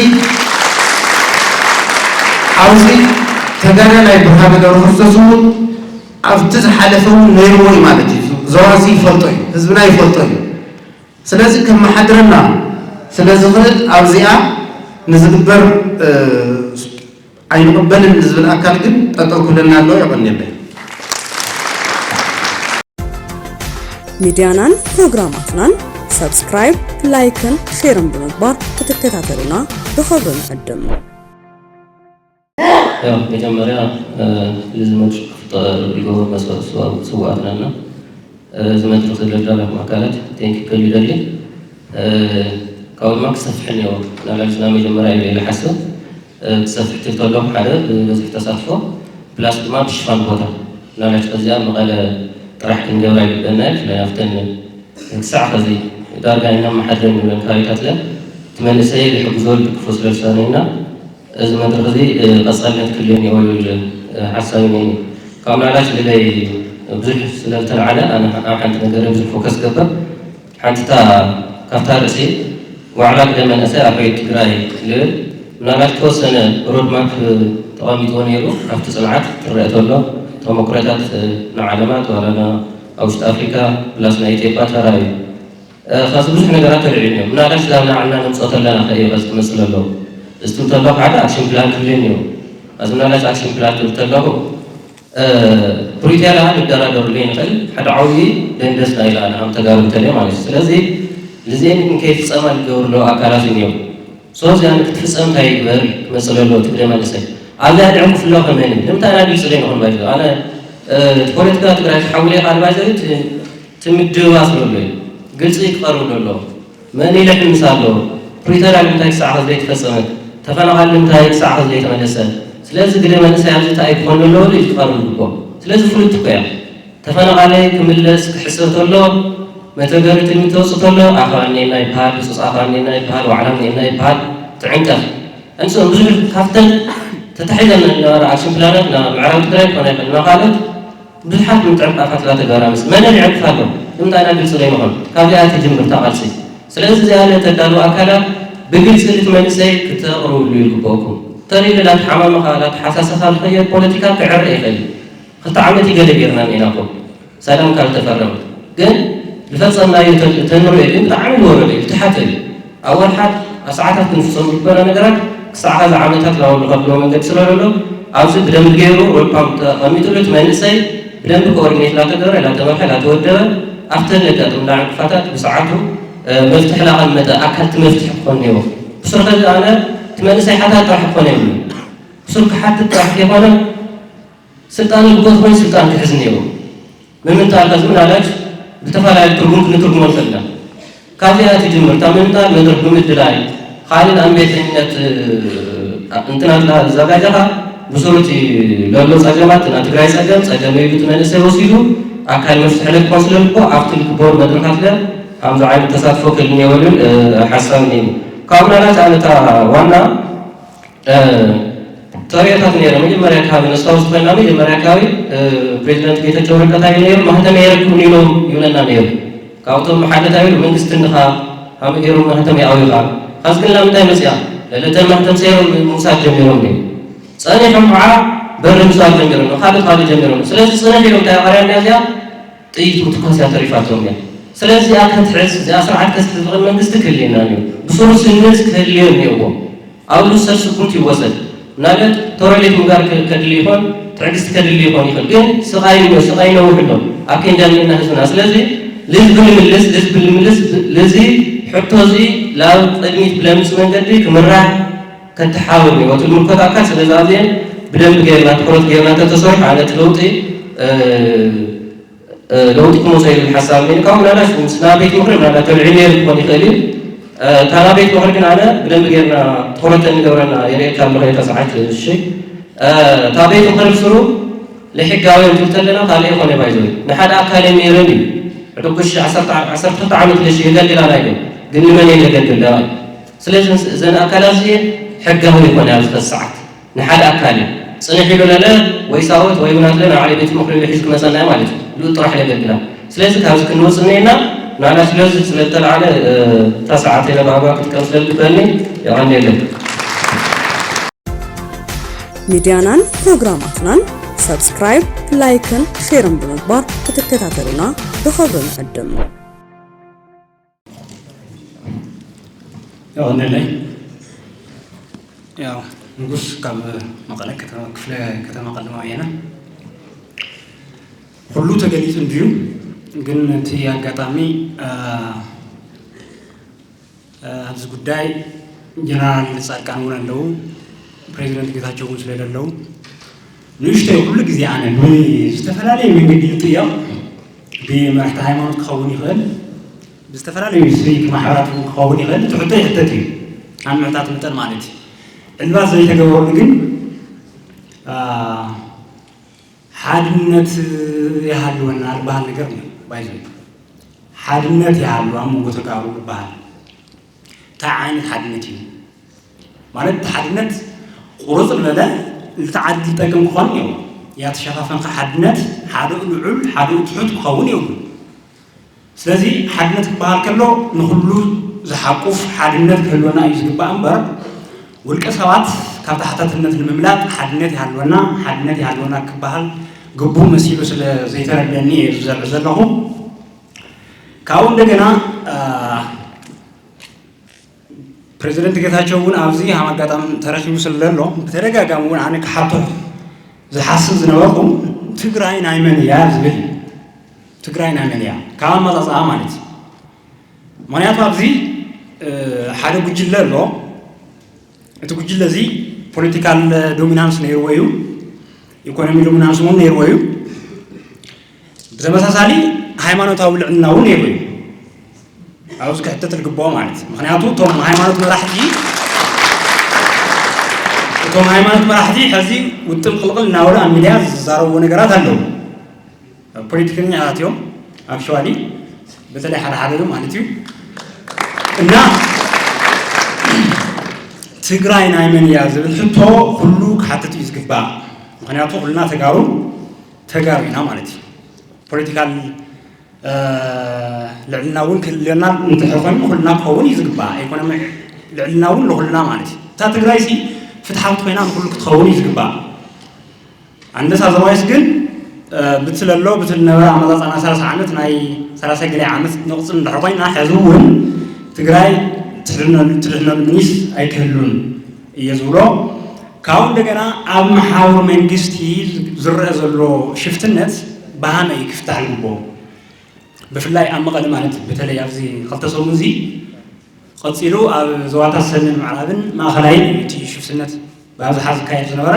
ኣብዚ ተጋዳላይ ብርሃነ ገብረክርስቶስ እውን ኣብቲ ዝሓለፈ እውን ነይርዎ እዩ ማለት እዩ። ዞባ እዚ ይፈልጦ እዩ፣ ህዝብና ይፈልጦ እዩ። ስለዚ ከመሓድረና ስለ ዝኽእል ኣብዚኣ ንዝግበር ኣይንቕበልን ዝብል ኣካል ግን ጠጠው ክብለና ኣለዎ። የቐንየለይ። ሚድያናን ፕሮግራማትናን ሳብስክራይብ፣ ላይክን ሼርን ብምግባር ክትከታተሉና ብኽብሪ ንዕድም። ያው መጀመሪያ ልዝመት ክፍጠር ይገብር መስዋዕት ስዋዕትናና ዝመድረክ ዘለዳለኩም ኣካላት ቴንክ ከሉ ይደሊ ካብ ድማ ክሰፍሕ እኒኦ ናላጅና መጀመሪያ ኢለ ኢለ ሓስብ ክሰፍሕ ትል ተሎ ሓደ ብበዝሒ ተሳትፎ ፕላስ ድማ ብሽፋን ቦታ ናላጅ ከዚኣ መቐለ ጥራሕ ክንገብራ ይግበና ብፍላይ ኣብተን ክሳዕ ከዚ ዳርጋ ኢና መሓድረን ንብለን ከባቢታት ለ ትመንእሰይ ዝሕግዞ ዝድግፎ ስለ ዝሰኣነ ኢና እዚ መድረኽ እዚ ቀፃልነት ክልዮ እኒኦ ይብል ሓሳብ እኒኒ ካብ ምናልባት ልለይ ብዙሕ ስለ ዝተልዓለ ኣነ ኣብ ሓንቲ ነገር ብዙሕ ፎከስ ገብር ሓንቲታ ካብታ ርእሲ ዋዕላ ግደ መንእሰይ ኣብ ሕይወት ትግራይ ልብል ምናልባት ተወሰነ ሮድማፕ ተቐሚጥዎ ነይሩ ካብቲ ፅንዓት ትረአ ተሎ ተመክሮታት ንዓለማት ዋላ ኣብ ውሽጢ ኣፍሪካ ፕላስ ናይ ኢትዮጵያ ተራእዩ ካብዚ ብዙሕ ነገራት ተልዒሉ እዮም ምናልባት ላብ ንዓልና ነምፅኦ ተለና ከ እዩ ቀዚ ትመስል ኣለዎ እዚ ትብል ተለኹ ሓደ ኣክሽን ፕላን ክብል እኒኦ ኣብዚ ምናልባት ኣክሽን ፕላን ትብል ተለኹ ፕሪቶርያ ንደራደረሉ ይንኽእል ሓደ ዓብዪ ደንደስና ኢላ ንሃም ተጋሩ እንተልዮ ማለት እዩ ስለዚ ልዚአን ግን ከይፍፀማ ዝገብሩ ኣለዉ ኣካላት እኒኦም ሶ እዚኣ ክትፍፀም እንታይ ይግበር ክመፅእ ኣለዎ ትግረ መንእሰይ ኣብዚኣ ድዕም ክፍሎ ከመን እዩ ንምንታይ ኢና ግልፂ ዘይንኾን ባይዘ ኣነ ፖለቲካ ትግራይ ክሓውለ ካልባይ ዘሪት ትምድባ ስለሎ እዩ ግልፂ ክቐርብ ዘሎ መን ኢለ ሕምስ ኣሎ ፕሪቶርያ ንምንታይ ክሳዕ ከዚ ዘይተፈፀመት ተፈናቓል ንምንታይ ክሳዕ ከዚ ዘይተመለሰ ስለዚ ግደ መንእሰይ ኣብዚ እንታይ ክኾን ኣለዎ ኢሉ ክቐርብ ይግቦ ስለዚ ፍሉጥ እኮ እያ ተፈናቓለ ክምለስ ክሕሰብ ተሎ መተገሪ ትልሚ ተወፅእ ተሎ ኣኻባ እኔና ይበሃል ህፁፅ ኣኻባ እኔና ይበሃል ዋዕላ እኔና ይበሃል ትዕንቀፍ እንስኦም ብዙሕ ካብተን ተታሒዘን ዝነበራ ኣክሽን ፕላናት ናብ ምዕራብ ትግራይ ክኾነ ይኽእል ናብ ካልኦት ብዙሓት ምትዕንቃፋት እናተገበራ ምስ መን ይዕንቅፍ ኣሎ ንምንታይ ኢና ግልፂ ዘይንኾን ካብዚኣ ትጅምር እታ ቃልሲ ስለዚ እዚኣ ነተዳሉ ኣካላት ብግልፂ ልቲ መንእሰይ ክተቕርብሉ ይግበእኩም ተሪሉ ላተሓማምኻ ላተሓሳሰኻ ዝኸየድ ፖለቲካ ክዕረ ይኽእል እዩ ክልተ ዓመት ይገለ ጌርና ኔና እኮ ሰላም ካብ ዝተፈረመ ግን ዝፈፀምናዮ ተንሪኦ ግን ብጣዕሚ ዝወረደ እዩ ዝተሓተ እዩ ኣብ ወርሓት ኣብ ሰዓታት ክንፍፀሙ ዝግበና ነገራት ክሳዕ ኸዚ ዓመታት ናብሉ ከብሎ መንገዲ ስለለሎ ኣብዚ ብደንቢ ገይሩ ሮድማፕ ተቐሚጥሉ እቲ መንእሰይ ብደንቢ ኮኦርዲኔት ላተገበረ ላተመርሐ ላተወደበ ኣብተን ነጋጥምና ዕንቅፋታት ብሰዓቱ መፍትሒ ላቐመጠ ኣካል እቲ መፍትሒ ክኾን ነይሩ ብሱር ኸዚ ኣነ እቲ መንእሰይ ሓታት ጥራሕ ክኾን የብሉ ብሱር ክሓትት ጥራሕ ከይኮነ ስልጣን ልጎት ኮይኑ ስልጣን ክሕዝ ነይሩ። ምምንጣል ከዚ ምናልባት ብተፈላለዩ ትርጉም ክንትርጉሞ ንኽእል ኢና። ካብዚኣ ትጅምር እታ ምምንጣል መድረኽ ብምድላይ ካልእ ንኣንቤተኝነት እንትናትና ዘጋጀኻ ብሱሩ እቲ ለሎ ጸገማት ናይ ትግራይ ጸገም ጸገመ ኢሉ እቲ መንእሰይ ወሲዱ ኣካል መፍትሒ ለክኾን ስለ ልኮ ኣብቲ ልግበሩ መድረኻት ለ ከምዚ ዓይነት ተሳትፎ ክህልኒ የብሉን ሓሳብ እኒኒ። ካብኡ ናላት ኣነ እታ ዋና ተሪኦታት ነይረ መጀመርያ ኣካባቢ ነስታውስ ኮይና መጀመርያ ኣካባቢ ፕሬዚደንት ጌታቸው ረዳ እንታይ ነይሩ ማህተም የረክብን ኢሎም ይብለና ነይሩ ካብቶም ሓደ እንታይ ኢሉ መንግስቲ እንድኻ ሃመ ገይሮም ማህተም የኣውዩኻ ኻዚ ግን ላምንታይ መፅያ ለለተን ማህተም ሰይሮም ምውሳድ ጀሚሮም ነይሩ ፀኒሖም ከዓ በሪ ምውሳድ ጀሚሮም ካልእ ካልእ ጀሚሮም ስለዚ ፅንሕ ኢሎም እንታይ ኣቐርያ እዚኣ ጥይት ምትኳስ እያ ተሪፋቶም እያ። ስለዚ እዚኣ ከትሕዝ እዚኣ ስርዓት ከትሕዝ ዝኽእል መንግስቲ ክህልየና እኒኦ። ብስሩ ስንስ ክህልዮ እኒኦዎ። ኣብ ሉሰር ስጉምቲ ይወሰድ። ምናልባት ቶረሌት ምጋር ከድሊ ይኾን ትዕግስቲ ከድሊ ይኾን ይኽእል ግን ስቓይ እኒኦ ስቓይ ነውሕ ኣሎ ኣብ ኬንዳ እኒኦና ህዝብና። ስለዚ ልዝቢ ልምልስ ልዝቢ ልምልስ ልዚ ሕቶ እዚ ላብ ቅድሚት ብለምስ መንገዲ ክምራሕ ከተሓብር እኒኦ። እቲ ልምልኮት ኣካል ስለዚ ኣብዚአን ብደንቢ ገይርና ትኹረት ገይርና ተተሰርሑ ኣነ እቲ ለውጢ ለውጢ ክመፀ ይብል ሓሳብ እኒኦ። ካብኡ ምናልባት ምስ ናይ ቤት ምኽሪ ምናልባት ተልዒሉ ነይሩ ክኾን ይኽእል እዩ። እታ ናይ ቤት ምኽሪ ግን ኣነ ብደንቢ ጌርና ትኹረት እንገብረና የርእየካ ኣለኹ እየ። እታ ሰዓት እሺ፣ እታ ቤት ምኽሪ ብስሩ ለሕጋዊ እንትብል ተለና ካልእ ይኾነ ባይዘ ንሓደ ኣካል እዮም ነይረን እዩ ዕዱግ እሺ ዓሰርተ ክልተ ዓመት ለሽ የገልግላ ናይ ግን ንመን እየን የገልግላ? ስለዚ እዘን ኣካላት እዚአን ሕጋዊ ይኾነ ኣብዚ ሰዓት ንሓደ ኣካል እዩ። ጽንሕ ኢሉ ለለ ወይ ሳወት ወይ ውናት ለ ናብ ዓሊ ቤት ምኽሪ ኢሉ ሒዙ ክመጸና እዩ ማለት እዩ። ብኡ ጥራሕ የገልግላ። ስለዚ ካብዚ ክንወጽእ እኒኤና። ናላ ስለዚ ስለ ዝተለዓለ፣ እ፣ እታ ሰዓት ኢለ ብኣግባብ ክጥቀም ስለ ዝግበኒ የቐንየለይ። ሚድያናን ፕሮግራማትናን ሰብስክራይብ፣ ላይክን ሼርን ብምግባር ክትከታተሉና ብኽብሪ ንዕድም። ያው እንለይ ያው ንጉስ ካብ መቐለ ከተማ ክፍለ ከተማ ቀለማ ወያነ ኩሉ ተገሊጹ እንድዩ። ግን እቲ ኣጋጣሚ አ፣ አ፣ ኣብዚ ጉዳይ ጀነራል ጻድቃን እውን ኣለዉ፣ ፕሬዚደንት ጌታቸው እውን ስለለለዉ ንእሽተይ ኩሉ ግዜ ኣነ ብዝተፈላለየ መንገዲ ይጥየቕ። ብመራሕቲ ሃይማኖት ክኸውን ይኽእል፣ ብዝተፈላለዩ ስቪክ ማሕበራት እውን ክኸውን ይኽእል። እቲ ሕቶ ይሕተት እዩ፣ ኣብ ምሕታት መጠን ማለት እዩ። ዕልባት ዘይተገበረሉ ግን አ፣ ሓድነት ይሃልወና ዝበሃል ነገር ነው። ባይዘ ሓድነት ይሃሉ ኣብ መንጎ ተጋሩ ዝበሃል እንታይ ዓይነት ሓድነት እዩ ማለት? እቲ ሓድነት ቁርፅ ዝበለ ልቲ ዓዲ ዝጠቅም ክኾን እኒኦ። ያተሸፋፈንካ ሓድነት ሓደ ልዑል ሓደ ትሑት ክኸውን የብሉ። ስለዚ ሓድነት ክበሃል ከሎ ንኹሉ ዝሓቁፍ ሓድነት ክህልወና እዩ ዝግባእ እምበር ውልቀ ሰባት ካብ ተሓታትነት ንምምላጥ ሓድነት ይሃልወና፣ ሓድነት ይሃልወና ክበሃል ግቡእ መሲሉ ስለ ዘይተረደኒ እየ እዚ ዘርዕ ዘለኹ። ካብኡ እንደገና አ፣ ፕሬዚደንት ጌታቸው እውን ኣብዚ ሃም ኣጋጣሚ ተረኪቡ ስለ ዘሎ ብተደጋጋሚ እውን ኣነ ክሓቶ ዝሓስብ ዝነበርኩ ትግራይ ናይ መን እያ ዝብል እዩ። ትግራይ ናይ መን እያ ካብ ኣመፃፅኣ ማለት እዩ። ምክንያቱ ኣብዚ እ፣ ሓደ ጉጅለ ኣሎ። እቲ ጉጅለ እዚ ፖለቲካል ዶሚናንስ ነይርዎ እዩ፣ ኢኮኖሚ ዶሚናንስ እውን ነይርዎ እዩ። ብተመሳሳሊ ሃይማኖታዊ ልዕልና እውን ነይሩ እዩ። ኣብዚ ክሕተት ዝግብኦ ማለት እዩ። ምክንያቱ እቶም ሃይማኖት መራሕቲ እቶም ሃይማኖት መራሕቲ ሕዚ ውጥም ቅልቅል እናበሉ ኣብ ሚድያ ዝዛረብዎ ነገራት ኣለዉ። ፖለቲከኛታት እዮም ኣክቹዋሊ፣ በተለይ ሓደ ሓደ ማለት እዩ። እና ትግራይ ናይ መን እያ ዝብል ሕቶ ኩሉ ክሓትት እዩ ዝግባእ። ምክንያቱ ኩልና ተጋሩ ተጋሩ ኢና ማለት እዩ። ፖለቲካል ልዕልና እውን ክህልየና እንተኾይኑ ኩልና ክኸውን እዩ ዝግባእ። ኢኮኖሚ ልዕልና እውን ንኩልና ማለት እዩ። እታ ትግራይ ሲ ፍትሓዊት ኮይና ንኩሉ ክትኸውን እዩ ዝግባእ። ኣንደስ ኣዘርዋይስ ግን ብትለሎ ብትነበረ ኣመፃፃና ሰላሳ ዓመት ናይ ሰላሳ ገለ ዓመት ንቕፅል እንድሕር ኮይና ሕዚ እውን ትግራይ ትድሕነሉ ትድሕነሉ ምኒስ ኣይክህሉን እየ ዝብሎ። ካብኡ እንደገና ኣብ መሓውር መንግስቲ ዝረአ ዘሎ ሽፍትነት ብሃመይ ክፍታሕ ይግብኦ። ብፍላይ ኣብ መቐለ ማለት በተለይ ኣብዚ ክልተ ሰሙን እዚ ቀፂሉ ኣብ ዞባታት ሰሜን ምዕራብን ማእኸላይን እዩ እቲ ሽፍትነት ብኣብዝሓ ዝካየድ ዝነበረ።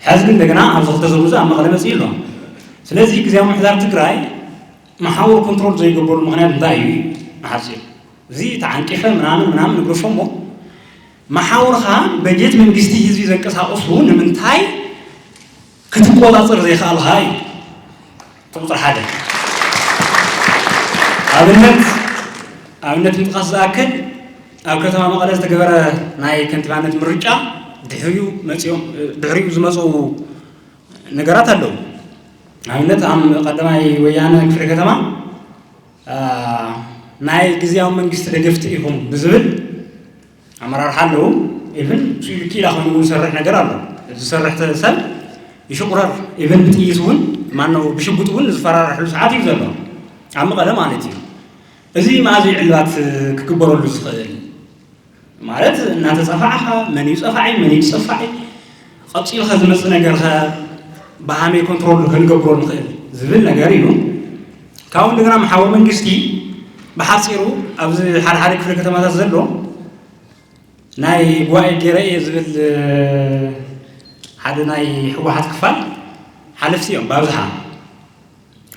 ሕዚ ግን እንደገና ኣብዚ ክልተ ሰሙን እዚ ኣብ መቐለ መፅኡ ኣሎ። ስለዚ ግዜያዊ ምምሕዳር ትግራይ መሓውር ኮንትሮል ዘይገበሩ ምክንያት እንታይ እዩ? ንሓፂር እዚ ተዓንቂፈ ምናምን ምናምን ንግረፎ እሞ መሓውርካ በጀት መንግስቲ ህዝቢ ዘንቀሳቕሱ ንምንታይ ክትቆፃፀር ዘይከኣልካ እዩ። ቁፅሪ ሓደ ኣብነት ኣብነት ምጥቃስ ዝኣክል ኣብ ከተማ መቐለ ዝተገበረ ናይ ከንቲባነት ምርጫ ድሕሪኡ መፂኦም ድሕሪኡ ዝመፁ ነገራት ኣለዉ። ኣብነት ኣብ ቀዳማይ ወያነ ክፍለ ከተማ ናይ ግዝያዊ መንግስቲ ደገፍቲ ኢኹም ብዝብል ኣመራርሓ ኣለዉ። ኢቭን ስኢሉ ኪላ ኮይኑ እውን ዝሰርሕ ነገር ኣሎ። ዝሰርሕ ሰብ ይሽቁረር ኢቭን ብጥይት እውን ማነው ብሽጉጥ እውን ዝፈራርሕሉ ሰዓት እዩ ዘሎ ኣብ መቐለ ማለት እዩ። እዚ መኣዘ እዩ ዕልባት ክግበረሉ ዝኽእል? ማለት እናተፀፋዕኻ መን እዩ ፀፋዒ መን እዩ ፀፋዒ ቀፂልካ ዝመፅእ ነገር ከ ብሃመይ ኮንትሮል ክንገብሮ ንኽእል ዝብል ነገር እዩ። ካብኡ እንደገና መሓውር መንግስቲ ብሓፂሩ ኣብዚ ሓደ ሓደ ክፍለ ከተማታት ዘሎ ናይ ጉባኤ ገይረ እየ ዝብል ሓደ ናይ ህወሓት ክፋል ሓለፍቲ እዮም ብኣብዝሓ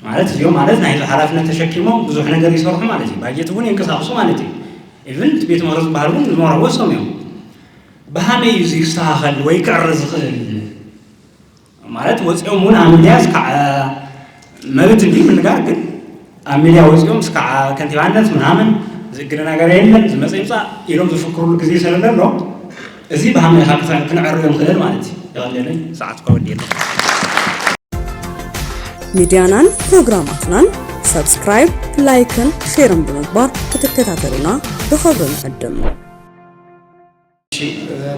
ማለት እዚኦም ማለት ናይ ህዝቢ ሓላፍነት ተሸኪሞም ብዙሕ ነገር ይሰርሑ ማለት እዩ። ባጀት እውን የንቀሳቕሱ ማለት እዩ። ኢቭን እቲ ቤት ምኽሪ ዝበሃል እውን ዝመርሕዎ እሶም እዮም። ብሃመይ እዩ እዚ ክስተኻኸል ወይ ክዕረ ዝኽእል ማለት ወፂኦም እውን ኣብ ሚድያ እስካዕ መብት እንዲ ምንጋር ግን ኣብ ሚድያ ወፂኦም እስካዕ ከንቲባነት ምናምን ዝእግድ ነገር የለን ዝመፀ ይምፃእ ኢሎም ዝፍክሩሉ ግዜ ስለዘሎ እዚ ብሃመይ ካብ ክፋል ክንዕርዮ ንኽእል ማለት እዩ። የቐንየለይ። ሰዓት ከወዲየለይ። ሚድያናን ፕሮግራማትናን ሰብስክራይብ፣ ላይክን ሼርን ብምግባር ክትከታተሉና ብኽብሪ ንዕድም። እሺ፣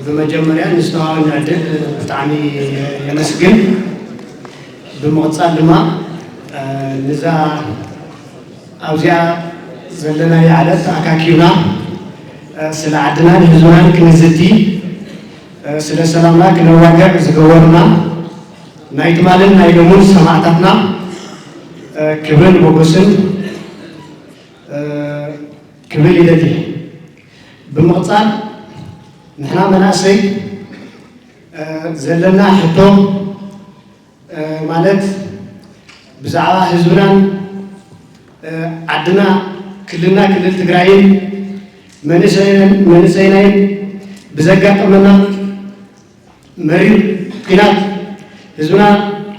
ብመጀመርያ ንዝተዋሃበኒ ዕድል ብጣዕሚ የመስግን። ብምቕጻል ድማ፣ እ፣ ንዛ ኣብዚኣ ዘለናያ ዕለት ኣካኪብና፣ እ፣ ስለ ዓድናን ህዝብናን ክንዝቲ፣ እ፣ ስለ ሰላምና ክነዋግዕ ዝገበሩና ናይ ትማልን ናይ ሎሙን ሰማዕታትና፣ እ፣ ክብርን ሞጎስን፣ እ፣ ክብል ይደሊ። ብምቕጻል ንሕና መናእሰይ፣ እ፣ ዘለና ሕቶ፣ እ፣ ማለት ብዛዕባ ህዝብናን፣ እ፣ ዓድና፣ ክልልና፣ ክልል ትግራይን መንእሰይን-፣ መንእሰይናይን ብዘጋጠመና መሪር ኲናት ህዝብና፣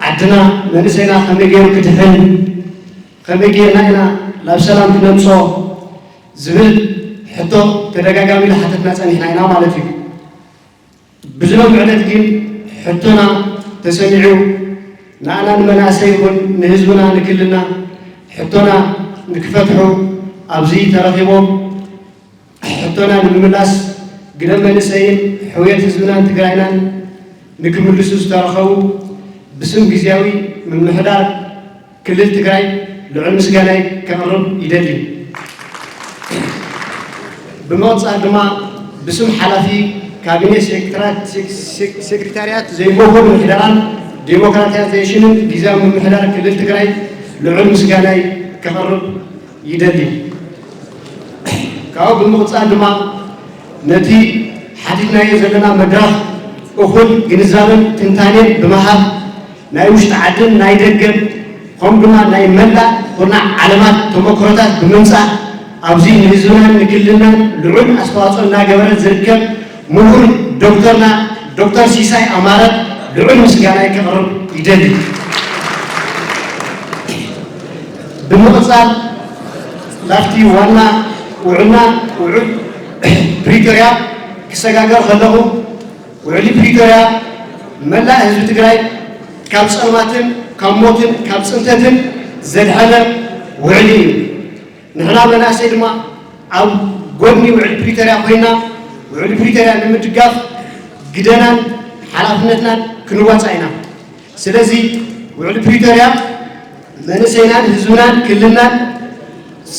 ዓድና፣ መንእሰይና ከመይ ገይሩ ክድሕን፣ ከመይ ገይርና ኢና ናብ ሰላም ክነምፅኦ ዝብል ሕቶ ተደጋጋሚ እናሓተትና ፀኒሕና ኢና ማለት እዩ። ብዚ ሎሚ ዕለት ግን ሕቶና ተሰሚዑ፣ ንኣና ንመናእሰይ ይኹን ንህዝብና ንክልና ሕቶና ንክፈትሑ ኣብዚ ተረኺቦም ሕቶና ንምምላስ ግደ መንእሰይን ሕውየት ህዝብናን ትግራይናን ንክምልሱ ዝተረኸቡ ብስም ግዝያዊ ምምሕዳር ክልል ትግራይ ልዑል ምስጋናይ ከቕርብ ይደሊ። ብምቕጻል ድማ ብስም ሓላፊ ካቢኔ ሴክሬታሪያት ዘይጎቦ ምምሕዳራን ዴሞክራታይዜሽንን ግዝያዊ ምምሕዳር ክልል ትግራይ ልዑል ምስጋናይ ከቕርብ ይደሊ። ካብኡ ብምቕጻል ድማ ነቲ ሓቲትናዮ ዘለና መድረኽ እኹል ግንዛበን ትንታኔን ብምሃብ ናይ ውሽጢ ዓድን ናይ ደገን ከምኡ ድማ ናይ መላእ ኩርናዕ ዓለማት ተመክሮታት ብምምጻእ ኣብዚ ንህዝብናን ንክልልናን ልዑል ኣስተዋፅኦ እናገበረ ዝርከብ ምሁር ዶክተርና ዶክተር ሲሳይ ኣማረ ልዑል ምስጋናይ ከቕርብ ይደሊ። ብምቕጻል ናብቲ ዋና ውዕልና ውዕል ፕሪቶርያ ክሰጋገር ከለኹ ውዕሊ ፕሪቶርያ መላእ ህዝቢ ትግራይ ካብ ጸልማትን ካብ ሞትን ካብ ጽንተትን ዘድሐነ ውዕሊ እዩ። ንሕና መናእሰይ ድማ ኣብ ጎኒ ውዕሊ ፕሪቶርያ ኮይና ውዕሊ ፕሪቶርያ ንምድጋፍ ግደናን ሓላፍነትናን ክንዋፃእ ኢና። ስለዚ ውዕሊ ፕሪቶርያ መንእሰይናን ህዝብናን ክልልናን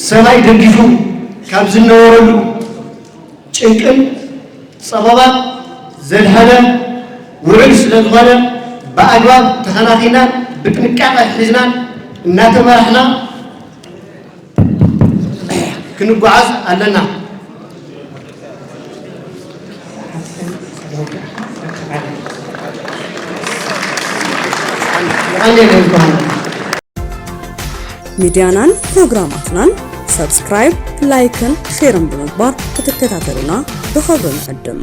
ሰማይ ደጊፉ ካብ ዝነበረሉ ጭንቅን ጸበባን ዘድሐነ ውዕል ስለ ዝኾነ ብኣግባብ ተኸናኺናን ብጥንቃቐ ሒዝናን እናተመራሕና ክንጓዓዝ ኣለና። ሚድያናን ፕሮግራማትናን ሰብስክራይብ፣ ላይክን ሼርን ብምግባር ክትከታተሉና ብኽብሪ ንዕድም።